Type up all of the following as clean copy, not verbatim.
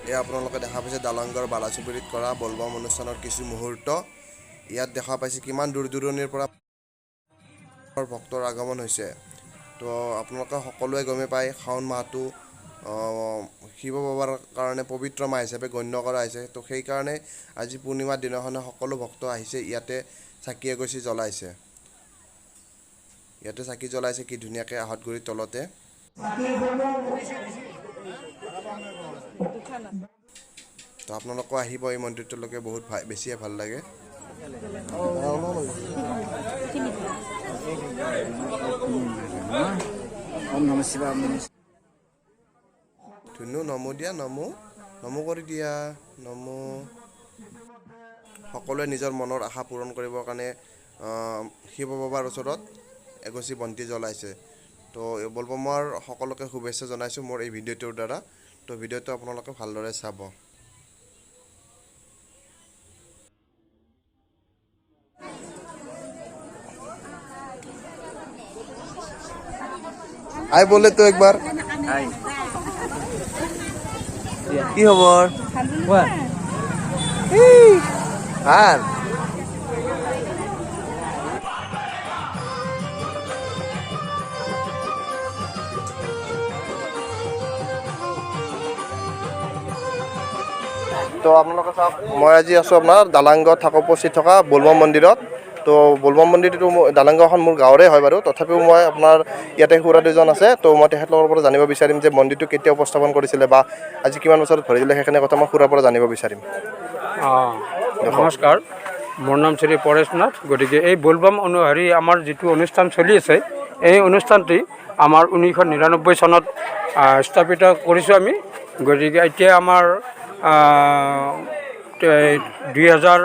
এয়া আপোনালোকে দেখা পাইছে দালাংগাঁৱৰ বালাচুবুৰীত কৰা বলবম অনুষ্ঠানৰ কিছু মুহূৰ্ত। ইয়াত দেখা পাইছে কিমান দূৰ দূৰণিৰ পৰা ভক্তৰ আগমন হৈছে। তো আপোনালোকে সকলোৱে গমেই পায়, শাওণ মাহটো শিৱ বাবাৰ কাৰণে পবিত্ৰ মাহ হিচাপে গণ্য কৰা হৈছে। তো সেইকাৰণে আজি পূৰ্ণিমাৰ দিনাখনে সকলো ভক্ত আহিছে, ইয়াতে চাকি এগছি জ্বলাইছে। ইয়াতে চাকি জ্বলাইছে কি ধুনীয়াকৈ আহঁতগুৰিৰ তলতে। তো আপোনালোকো আহিব এই মন্দিৰটোলৈকে, বহুত বেছিয়ে ভাল লাগে। ধুনু নমো দিয়া, নমো নমো কৰি দিয়া, নমো। সকলোৱে নিজৰ মনৰ আশা পূৰণ কৰিবৰ কাৰণে শিৱ বাবাৰ ওচৰত এগছি বন্তি জ্বলাইছে। তো বলবমৰ সকলোকে শুভেচ্ছা জনাইছোঁ মোৰ এই ভিডিঅ'টোৰ দ্বাৰা। তো ভিডিঅ'টো আপোনালোকে ভালদৰে চাব। আই বলে তো একবাৰ। কি খবৰ? ভাল। তো আপোনালোকে চাওক, মই আজি আছোঁ আপোনাৰ দালাংগাঁৱত থাকোঁ উপস্থিত থকা বলবম মন্দিৰত। তো বলবম মন্দিৰটো দালাংগাঁওখন মোৰ গাঁৱৰে হয় বাৰু, তথাপিও মই আপোনাৰ ইয়াতে খুৰা দুজন আছে, তো মই তেখেতলোকৰ পৰা জানিব বিচাৰিম যে মন্দিৰটো কেতিয়া উপস্থাপন কৰিছিলে বা আজি কিমান বছৰত ভৰি দিলে, সেইখিনি কথা মই খুৰাৰ পৰা জানিব বিচাৰিম। নমস্কাৰ, মোৰ নাম শ্ৰী পৰেশ নাথ। গতিকে এই বলবম অনুসৰি আমাৰ যিটো অনুষ্ঠান চলি আছে, এই অনুষ্ঠানটি আমাৰ 1999 চনত স্থাপিত কৰিছোঁ আমি। গতিকে এতিয়া আমাৰ 2022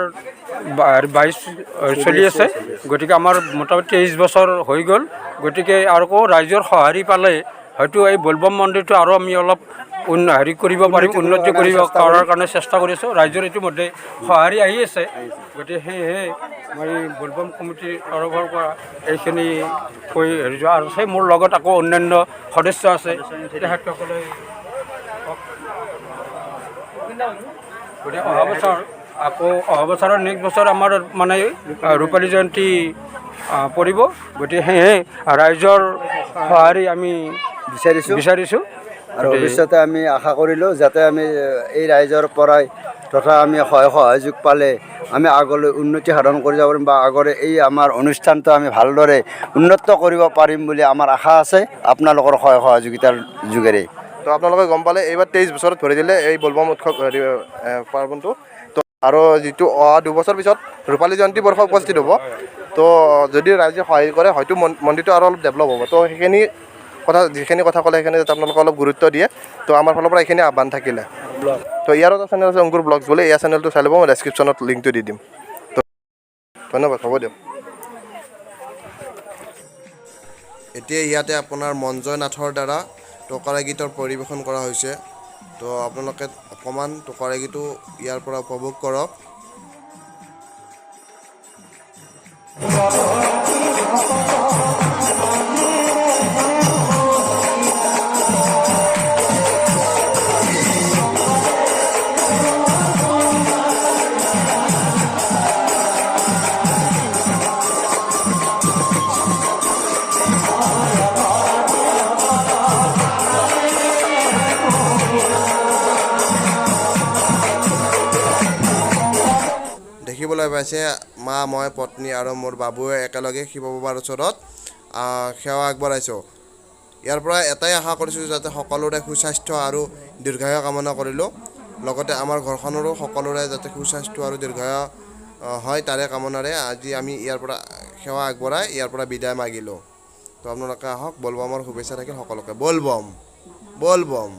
চলি আছে। গতিকে আমাৰ মোটামুটি 23 বছৰ হৈ গ'ল। গতিকে আৰু ৰাইজৰ সঁহাৰি পালে হয়তো এই বলবম মন্দিৰটো আৰু আমি অলপ হেৰি কৰিব পাৰিম, উন্নতি কৰিব কৰাৰ কাৰণে চেষ্টা কৰি আছোঁ। ৰাইজৰ ইতিমধ্যে সঁহাৰি আহি আছে। গতিকে সেয়েহে মই বলবম কমিটিৰ তৰফৰ পৰা এইখিনি কৈ হেৰি যোৱা আৰু আছে। মোৰ লগত আকৌ অন্যান্য সদস্য আছে, তেখেতসকলে। গতিকে অহা বছৰ আকৌ অহা বছৰৰ নেক্সট বছৰ আমাৰ মানে ৰূপালী জয়ন্তী পৰিব। গতিকে সেয়েহে ৰাইজৰ সঁহাৰি আমি বিচাৰিছোঁ আৰু ভৱিষ্যতে আমি আশা কৰিলোঁ যাতে আমি এই ৰাইজৰ পৰাই তথা আমি সহায় সহযোগ পালে আমি আগলৈ উন্নতি সাধন কৰি যাব পাৰিম বা আগৰে এই আমাৰ অনুষ্ঠানটো আমি ভালদৰে উন্নত কৰিব পাৰিম বুলি আমাৰ আশা আছে আপোনালোকৰ সহায় সহযোগিতাৰ যোগেৰে। তো আপোনালোকে গম পালে এইবাৰ 23 বছৰত ভৰি দিলে এই বলবম উৎসৱ হেৰি পাৰ্বণটো। তো আৰু যিটো অহা 2 বছৰ পিছত ৰূপালী জয়ন্তী বৰ্ষ উপস্থিত হ'ব। তো যদি ৰাইজে সহায় কৰে, হয়তো মন্দিৰটো আৰু অলপ ডেভেলপ হ'ব। তো সেইখিনি কথা, যিখিনি কথা ক'লে, সেইখিনি যাতে আপোনালোকে অলপ গুৰুত্ব দিয়ে। তো আমাৰ ফালৰ পৰা এইখিনি আহ্বান থাকিলে। তো ইয়াৰো এটা চেনেল আছে অংকুৰ ব্লগছ বুলি, ইয়াৰ চেনেলটো চাই ল'ব, মই ডেছক্ৰিপশ্যনত লিংকটো দি দিম। তো ধন্যবাদ, হ'ব দিয়ক। এতিয়া ইয়াতে আপোনাৰ মঞ্জয় নাথৰ দ্বাৰা টোকাৰা গীতৰ পৰিৱেশন কৰা হৈছে। তো আপোনালোকে অকণমান টোকাৰা গীতো ইয়াৰ পৰা উপভোগ কৰক। দেখিবলৈ পাইছে, মা, মই, পত্নী আৰু মোৰ বাবুৱে একেলগে শিৱ বাবাৰ ওচৰত সেৱা আগবঢ়াইছোঁ। ইয়াৰ পৰা এটাই আশা কৰিছোঁ, যাতে সকলোৰে সুস্বাস্থ্য আৰু দীৰ্ঘায়ু কামনা কৰিলোঁ। লগতে আমাৰ ঘৰখনৰো সকলোৰে যাতে সুস্বাস্থ্য আৰু দীৰ্ঘায়ু হয়, তাৰে কামনাৰে আজি আমি ইয়াৰ পৰা সেৱা আগবঢ়াই ইয়াৰ পৰা বিদায় মাগিলোঁ। তো আপোনালোকে আহক, বলবমৰ শুভেচ্ছা থাকিল সকলোকে। বলবম, বলবম।